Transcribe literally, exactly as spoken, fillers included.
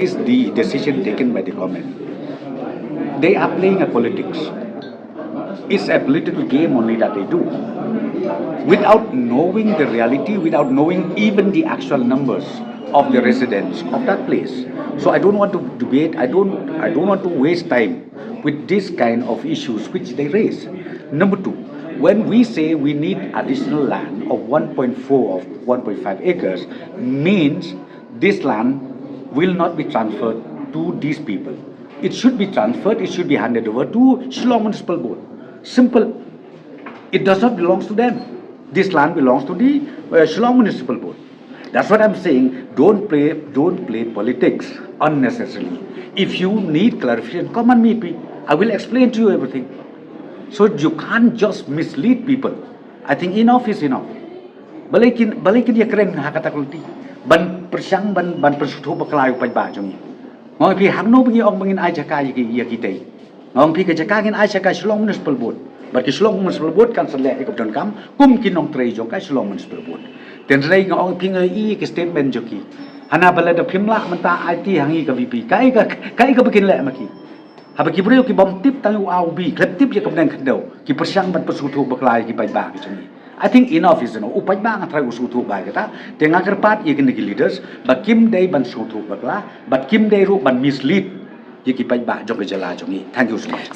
is the decision taken by the government. They are playing a politics. It's a political game only that they do. Without knowing the reality, without knowing even the actual numbers of the residents of that place. So I don't want to debate, I don't I don't want to waste time with this kind of issues which they raise. Number two, when we say we need additional land of one point four or one point five acres, means this land will not be transferred to these people. It should be transferred, it should be handed over to Shillong Municipal Board. Simple. It does not belong to them. This land belongs to the uh, Shillong Municipal Board. That's what I'm saying. Don't play, don't play politics unnecessarily. If you need clarification, come and meet me. I will explain to you everything. So you can't just mislead people. I think enough is enough. Balei kin, balei kin ïakren ha kata ka lynti. Ban pyrshang, ban, ban pynsngewthuh bakla ïa u paidbah jong ngi. Nga ong ïa phi, hangno ba ngi ong ba ngin ai jaka ïa ki, ïa kitei. Nga ong ïa phi, ka jaka ngin ai sha ka Shillong Municipal Board. Bad ka Shillong Municipal Board kan sa leh ïa ka ba donkam kum ki nongtrei jong ka Shillong Municipal Board. Te hynrei nga ong ïa phi, nga ïohi ïa ka statement jong ki. Hana ba lada phim lah mynta aiti ha ngi ka VPP. Kaei ka, kaei kaba kin leh ma ki. Haba ki briew ki bym tip tang ïa u A u B, khlem tip ïa ka bneng khyndew, ki pyrshang ban pynsngewthuh bakla ïa ki paidbah ki jong ngi. I think enough is enough. U paidbah nga tharai u sngewthuh bha ïa kata. Te nga kyrpad ïa kine ki leaders ba kim dei ban sngewthuh bakla, bad kim dei ruh ban mislead ïa ki paidbah jong ka jylla jong ngi. Thank you so much.